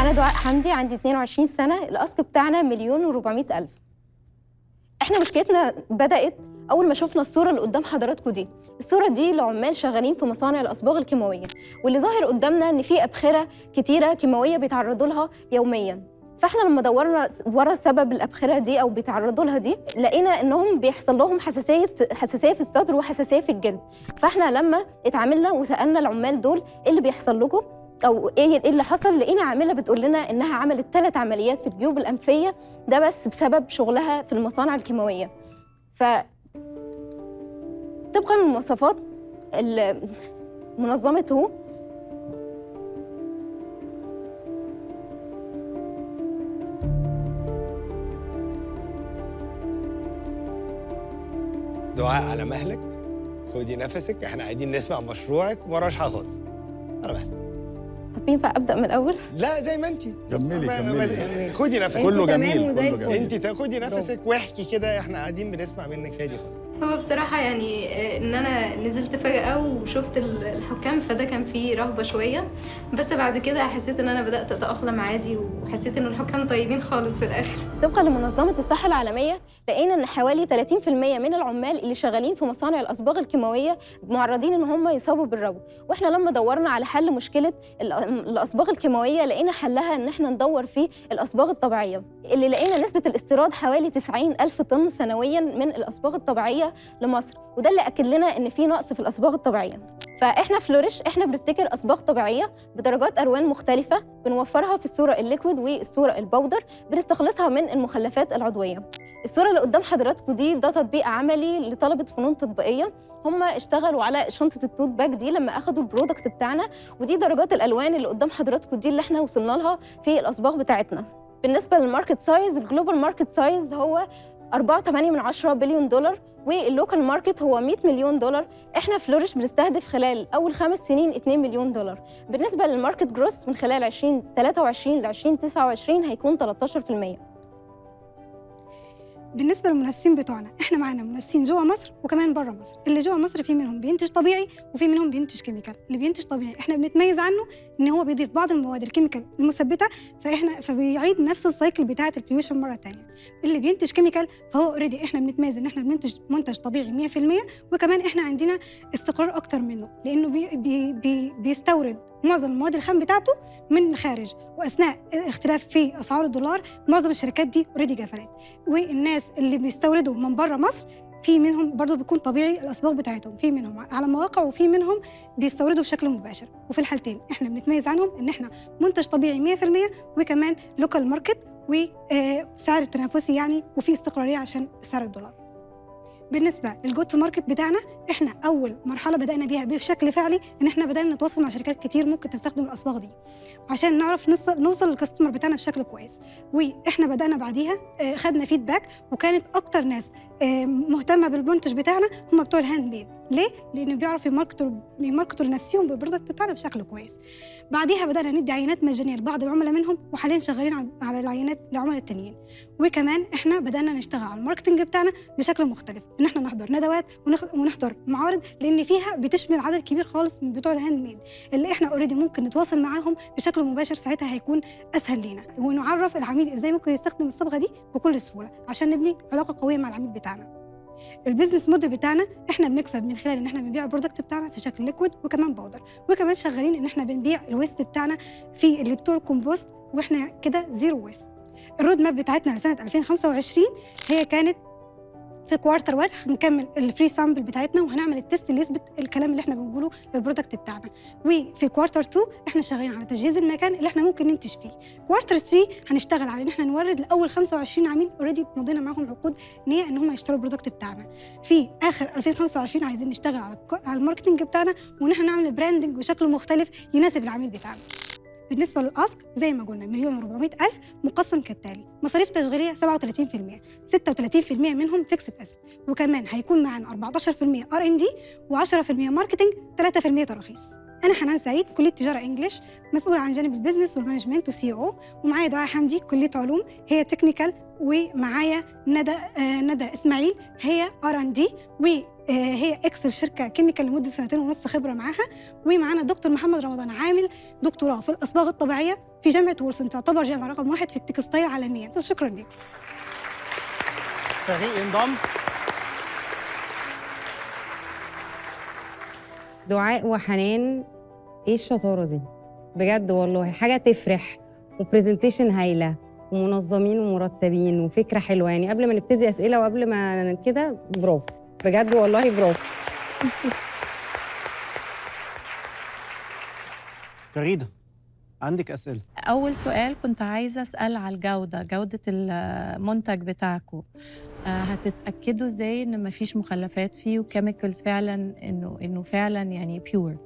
أنا دعاء حمدي، عندي 22 سنة. ال ask بتاعنا 1,400,000. إحنا مشكلتنا بدأت أول ما شفنا الصورة اللي قدام حضراتكم دي. الصورة دي لعمال شغالين في مصانع الأصباغ الكيماوية، واللي ظاهر قدامنا إن في أبخرة كتيرة كيماوية بيتعرضوا لها يومياً. فاحنا لما دورنا ورا سبب الأبخرة دي أو بيتعرضوا لها دي، لقينا إنهم بيحصل لهم حساسية في الصدر وحساسية في الجلد. فاحنا لما اتعاملنا وسألنا العمال دول إيه اللي بيحصل لكم أو إيه اللي حصل، لقينا عاملة بتقول لنا إنها عملت 3 عمليات في الجيوب الأنفية، ده بس بسبب شغلها في المصانع الكيماوية. ف طبقاً للمواصفات منظمة هو دعاء على مهلك، خدي نفسك، احنا قاعدين نسمع مشروعك ومراش حاجة خالص. على مهلك. طب ينفع ابدا من الاول؟ لا زي ما انت. كملي كملي، خدي نفسك. كله جميل كله جميل. انت خدي نفسك واحكي كده، احنا قاعدين بنسمع منك هادي خالص. هو بصراحة يعني إن أنا نزلت فجأة وشفت الحكام، فده كان فيه رهبة شوية، بس بعد كده حسيت إن أنا بدأت أتأقلم عادي، وحسيت إن الحكام طيبين خالص في الآخر. طبقاً لمنظمة الصحة العالمية لقينا إن حوالي 30% من العمال اللي شغالين في مصانع الأصباغ الكيماوية معرضين إن هم يصابوا بالربو. وإحنا لما دورنا على حل مشكلة الأصباغ الكيماوية لقينا حلها إن إحنا ندور في الأصباغ الطبيعية، اللي لقينا نسبة الاستيراد حوالي 90,000 طن سنوياً من الأصباغ الطبيعية لمصر، وده اللي أكد لنا إن في نقص في الأصباغ الطبيعية. فإحنا فلوريش إحنا بنبتكر أصباغ طبيعية بدرجات ألوان مختلفة، بنوفرها في الصورة ال liquid والصورة ال powder، بنستخلصها من المخلفات العضوية. الصورة اللي قدام حضراتكم دي ده تطبيق عملي لطلبة فنون تطبيقية، هم اشتغلوا على شنطة ال tote bag دي لما أخدوا ال product بتاعنا، ودي درجات الألوان اللي قدام حضراتكم دي اللي إحنا وصلنا لها في الأصباغ بتاعتنا. بالنسبة لل market size، ال global market size هو 4.8 بليون دولار، وال local market هو 100 مليون دولار. احنا فلوريش بنستهدف خلال اول 5 سنين 2 مليون دولار. بالنسبة لل market growth من خلال 2023 ل 2029 هيكون 13%. بالنسبة للمنافسين بتوعنا، احنا معانا منافسين جوه مصر وكمان بره مصر. اللي جوه مصر في منهم بينتج طبيعي وفي منهم بينتج chemical. اللي بينتج طبيعي احنا بنتميز عنه ان هو بيضيف بعض المواد ال chemical المثبتة، فبيعيد نفس ال cycle بتاعه ال pollution مرة ثانية. اللي بينتج chemical فهو already احنا بنتميز ان احنا بننتج منتج طبيعي 100%، وكمان احنا عندنا استقرار اكتر منه لانه بي بي بي بيستورد معظم المواد الخام بتاعته من الخارج، واثناء اختلاف في اسعار الدولار معظم الشركات دي already قفلت. والناس اللي بيستوردوا من بره مصر في منهم برضو بيكون طبيعي الاصباغ بتاعتهم، في منهم على مواقع وفي منهم بيستوردوا بشكل مباشر. وفي الحالتين احنا بنتميز عنهم ان احنا منتج طبيعي 100% وكمان local market وسعر تنافسي يعني، وفي استقراريه عشان سعر الدولار. بالنسبة لل go to market بتاعنا، احنا اول مرحلة بدانا بيها بشكل فعلي ان احنا بدانا نتواصل مع شركات كتير ممكن تستخدم الاصباغ دي عشان نعرف نوصل لل customer بتاعنا بشكل كويس. واحنا بدانا بعديها خدنا feedback، وكانت اكتر ناس مهتمة بالمنتج بتاعنا هم بتوع ال handmade. ليه؟ لانه بيعرفوا يماركتوا لنفسهم بال product بتاعنا بشكل كويس. بعديها بدانا ندي عينات مجانية لبعض العملاء منهم، وحاليا شغالين على العينات لعملاء التانيين. وكمان احنا بدانا نشتغل على ال marketing بتاعنا بشكل مختلف، ان احنا نحضر ندوات ونحضر معارض، لان فيها بتشمل عدد كبير خالص من بتوع ال handmade اللي احنا already ممكن نتواصل معاهم بشكل مباشر، ساعتها هيكون اسهل لينا، ونعرف العميل ازاي ممكن يستخدم الصبغه دي بكل سهولة عشان نبني علاقة قوية مع العميل بتاعنا. ال business model بتاعنا احنا بنكسب من خلال ان احنا بنبيع ال product بتاعنا في شكل liquid وكمان powder، وكمان شغالين ان احنا بنبيع ال waste بتاعنا في اللي بتوع الكومبوست، واحنا كده zero waste. ال road map بتاعتنا لسنه 2025 هي كانت في quarter 1 هنكمل ال free sample بتاعتنا وهنعمل ال test اللي يثبت الكلام اللي احنا بنقوله لل product بتاعنا. وفي quarter 2 احنا شغالين على تجهيز المكان اللي احنا ممكن ننتج فيه. quarter 3 هنشتغل على ان احنا نورد لاول 25 عميل already مضينا معاهم عقود نيه ان هم يشتروا ال product بتاعنا. في اخر 2025 عايزين نشتغل على ال marketing بتاعنا وان احنا نعمل branding بشكل مختلف يناسب العميل بتاعنا. بالنسبة لل ask زي ما قلنا 1,400,000 مقسم كالتالي: مصاريف تشغيلية 37%، 36% منهم fixed asset، وكمان هيكون معانا 14% R&D و10% marketing، 3% تراخيص. انا حنان سعيد، كليه تجارة English، مسؤولة عن جانب ال business وال management و CEO، ومعايا دعاء حمدي كليه علوم هي technical، ومعايا ندى اسماعيل هي R&D، وهي ex الشركة chemical لمدة 2.5 سنين خبره معاها، ومعانا دكتور محمد رمضان عامل دكتوراه في الاصباغ الطبيعية في جامعه وولسون، تعتبر جامعه رقم 1 في ال textile عالميا. شكرا لكم. فريق ينضم. دعاء وحنان، ايه الشطارة دي بجد والله، حاجة تفرح، و presentation هايلة ومنظمين ومرتبين وفكره حلوة. يعني قبل ما نبتدي اسئلة وقبل ما كده، برافو بجد والله، برافو. فريدة، عندك اسئله؟ أول سؤال كنت عايزة أسأل على الجودة، جودة المنتج بتاعكم. هتتأكدوا إزاي إن مفيش مخلفات فيه و chemicals، فعلا إنه فعلا يعني pure؟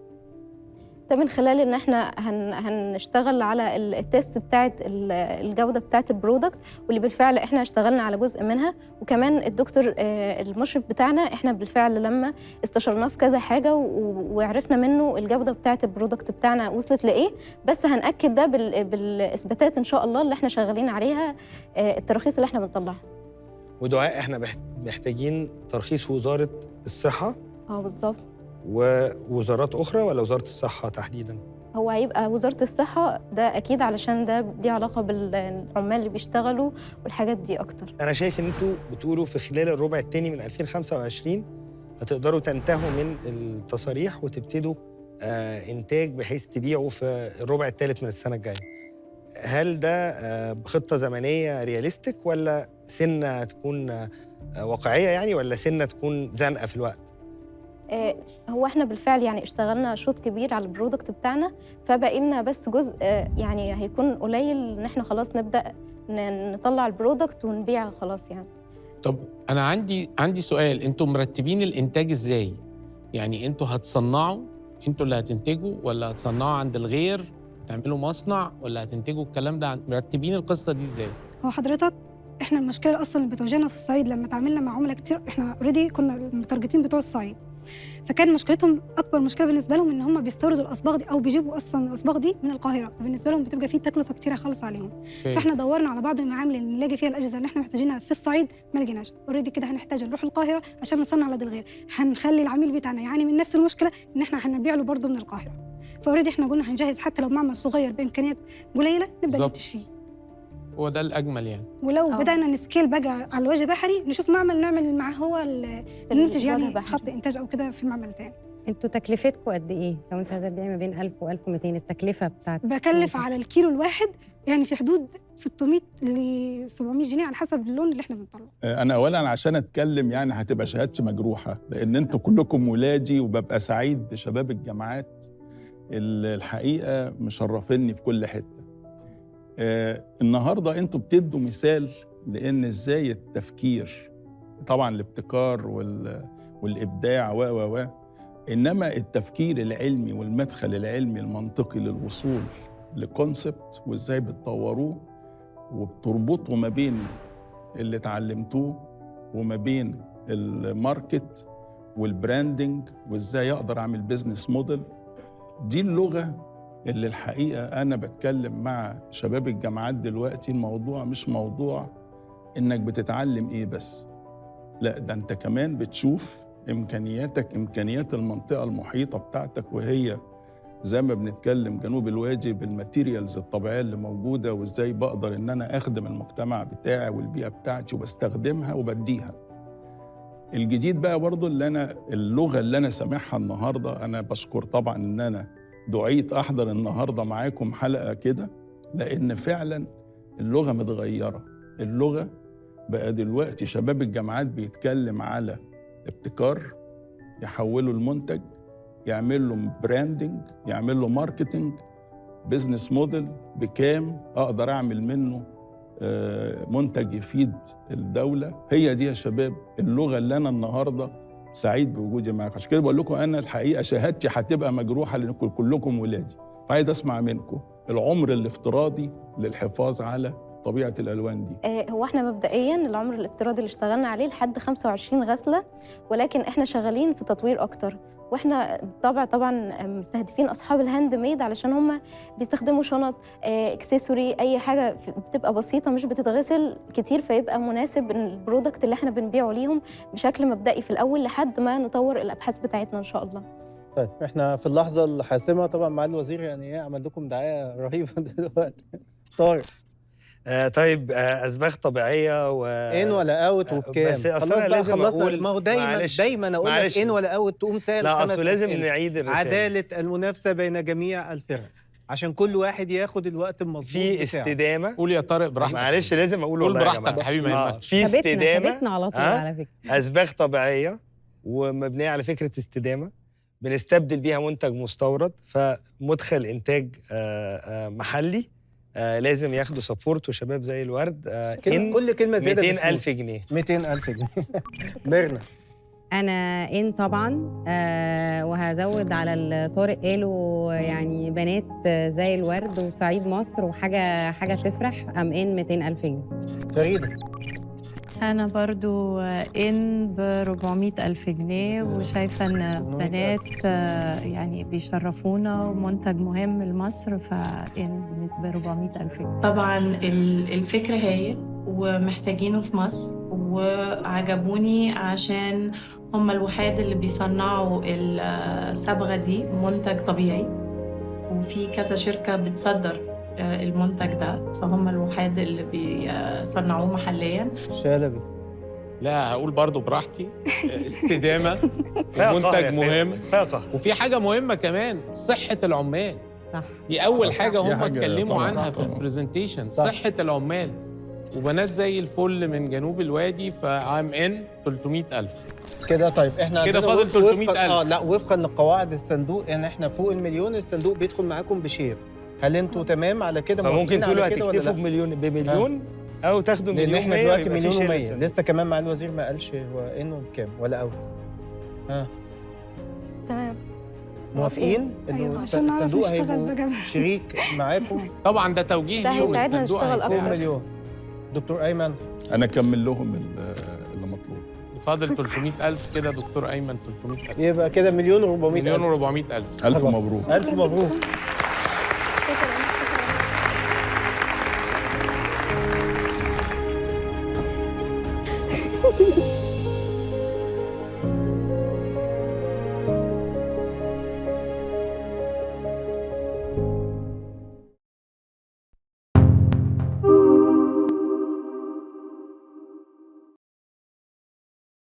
ده من خلال ان احنا هنشتغل على ال test بتاعه الجودة بتاعه ال product، واللي بالفعل احنا اشتغلنا على جزء منها. وكمان الدكتور المشرف بتاعنا احنا بالفعل لما استشرناه في كذا حاجة وعرفنا منه الجودة بتاعه ال product بتاعنا وصلت لايه، بس هنأكد ده بالاثباتات ان شاء الله اللي احنا شغالين عليها، التراخيص اللي احنا بنطلعها. ودعاء، احنا محتاجين ترخيص وزارة الصحه. اه بالظبط. ووزارات اخرى ولا وزارة الصحة تحديدا؟ هو هيبقى وزارة الصحة ده أكيد، علشان ده ليه علاقة بالعمال اللي بيشتغلوا والحاجات دي أكتر. انا شايف ان انتوا بتقولوا في خلال الربع الثاني من 2025 هتقدروا تنتهوا من التصاريح وتبتدوا انتاج بحيث تبيعوا في الربع الثالث من السنة الجاية. هل ده خطه زمنية realistic ولا سنة تكون واقعية يعني، ولا سنة تكون زنقه في الوقت؟ هو احنا بالفعل يعني اشتغلنا شوط كبير على ال product بتاعنا، فبقي لنا بس جزء يعني هيكون قليل ان احنا خلاص نبدأ نطلع ال product ونبيع خلاص يعني. طب انا عندي سؤال، انتوا مرتبين الانتاج ازاي؟ يعني انتوا هتصنعوا، انتوا اللي هتنتجوا، ولا هتصنعوا عند الغير، تعملوا مصنع، ولا هتنتجوا الكلام ده؟ مرتبين القصة دي ازاي؟ هو حضرتك احنا المشكلة اصلا اللي بتواجهنا في الصعيد لما تعاملنا مع عملاء كتير، احنا already كنا المتارجتين بتوع الصعيد، فكان مشكلتهم اكبر مشكلة بالنسبة لهم ان هم بيستوردوا الاصباغ دي او بيجيبوا اصلا الاصباغ دي من القاهره، فبالنسبه لهم بتبقى في تكلفة كتيرة خالص عليهم. فاحنا دورنا على بعض المعامل اللي نلاقي فيها الاجهزة اللي احنا محتاجينها في الصعيد، ما لقيناش. already كده هنحتاج نروح القاهرة عشان نصنع لدى الغير، هنخلي العميل بتاعنا يعاني من نفس المشكلة ان احنا هنبيع له برضه من القاهره. ف already احنا قلنا هنجهز حتى لو معمل صغير بامكانيات قليله نبدا ننتج فيه. هو ده الاجمل يعني. ولو بدانا ن scale بقى على الوجه بحري نشوف معمل نعمل معاه هو ننتج يعني خط انتاج او كده في معمل تاني. انتوا تكلفتكم قد ايه؟ لو انت هتبيعي ما بين 1000 و1200 التكلفة بتاعت؟ بكلف على الكيلو الواحد يعني في حدود 600 ل 700 جنيه على حسب اللون اللي احنا بنطلعه. انا اولا عشان اتكلم يعني هتبقى شهادتي مجروحة، لان انتوا كلكم ولادي، وببقى سعيد بشباب الجامعات اللي الحقيقة مشرفيني في كل حتة. النهارده انتوا بتدوا مثال لان ازاي التفكير، طبعا الابتكار والابداع و انما التفكير العلمي والمدخل العلمي المنطقي للوصول ل concept، وازاي بتطوروه وبتربطوا ما بين اللي اتعلمتوه وما بين ال market وال branding، وازاي اقدر اعمل business model. دي اللغة اللي الحقيقة أنا بتكلم مع شباب الجامعات دلوقتي. الموضوع مش موضوع إنك بتتعلم إيه بس، لا ده أنت كمان بتشوف إمكانياتك، إمكانيات المنطقة المحيطة بتاعتك، وهي زي ما بنتكلم جنوب الوادي بال materials الطبيعية اللي موجودة، وإزاي بقدر إن أنا أخدم المجتمع بتاعي والبيئة بتاعتي وبستخدمها وبديها. الجديد بقى برضو اللي أنا اللغة اللي أنا سامعها النهاردة، أنا بشكر طبعا إن أنا دعيت أحضر النهاردة معاكم حلقة كده، لأن فعلا اللغة متغيرة. اللغة بقى دلوقتي شباب الجامعات بيتكلم على ابتكار، يحولوا المنتج، يعمل له branding، يعمل له marketing، business model، بكام أقدر أعمل منه منتج يفيد الدولة. هي دي يا شباب اللغة اللي أنا النهاردة سعيد بوجودي معاكم. عشان كده بقول لكم أنا الحقيقة شهادتي هتبقى مجروحة لأنكم كلكم ولادي، فعايز أسمع منكم العمر الافتراضي للحفاظ على طبيعة الألوان دي. هو احنا مبدئيا العمر الافتراضي اللي اشتغلنا عليه لحد 25 غسلة، ولكن احنا شغالين في تطوير أكتر، واحنا طبعا مستهدفين اصحاب ال handmade علشان هم بيستخدموا شنط، accessory، اي حاجة بتبقى بسيطة مش بتتغسل كتير، فيبقى مناسب ال product اللي احنا بنبيعه ليهم بشكل مبدئي في الاول لحد ما نطور الابحاث بتاعتنا ان شاء الله. طيب احنا في اللحظة الحاسمة طبعا مع الوزير، يعني ايه عمل لكم دعاية رهيبة دلوقتي. طارق. طيب، اصباغ طبيعية و in ولا out وبكام؟ بس اصل انا لازم اقول، ما هو دايما اقول لك in ولا out تقوم سائل. لا اصل لازم نعيد الرسالة. عدالة المنافسة بين جميع الفرق عشان كل واحد ياخد الوقت المظبوط. في استدامه. قول يا طارق براحتك. معلش لازم اقول، قول براحتك يا حبيبي، ما يهمكش. في استدامه ثبتنا على طول على فكرة. اصباغ طبيعية ومبنيه على فكرة استدامه، بنستبدل بيها منتج مستورد، فمدخل انتاج محلي، لازم ياخدوا support وشباب زي الورد. كل كلمة زيادة 200,000 جنيه. 200,000 جنيه. ميرنا. انا in طبعا، وهزود على اللي طارق قاله، يعني بنات زي الورد وصعيد مصر وحاجه حاجة تفرح. I'm in 200,000 جنيه. فريدة. أنا برضو in ب 400,000 جنيه، وشايفة إن بنات يعني بيشرفونا ومنتج مهم لمصر، ف in ب 400,000 جنيه. طبعا الفكرة هايل ومحتاجينه في مصر، وعجبوني عشان هم الوحيد اللي بيصنعوا الصبغة دي منتج طبيعي، وفي كذا شركة بتصدر المنتج ده، فهم الوحيد اللي بيصنعوه محليا. شلبي. لا هقول برضو براحتي، استدامة، منتج مهم، وفي حاجة مهمة كمان، صحة العمال. صح، دي أول حاجة هم اتكلموا عنها في ال presentation، صحة العمال. وبنات زي الفل من جنوب الوادي، ف I'm in 300,000 كده. طيب احنا كده فاضل 300,000. لا وفقا لقواعد الصندوق، يعني احنا فوق المليون الصندوق بيدخل معاكم ب share. هل انتوا تمام على كده؟ فممكن تقولوا هتكتفوا بمليون او تاخدوا مليون. لان احنا دلوقتي 1,100,000 لسه كمان مع الوزير ما قالش هو in وبكام ولا out. ها تمام، موافقين؟ أيوة، الصندوق هيبقى شريك معاكم طبعا، ده توجيه ليهم، الصندوق هيساعدنا مليون. دكتور ايمن. انا اكمل لهم اللي مطلوب. فاضل 300,000 كده دكتور ايمن. 300,000 يبقى كده 1,400,000. 1,400,000. الف مبروك. الف مبروك.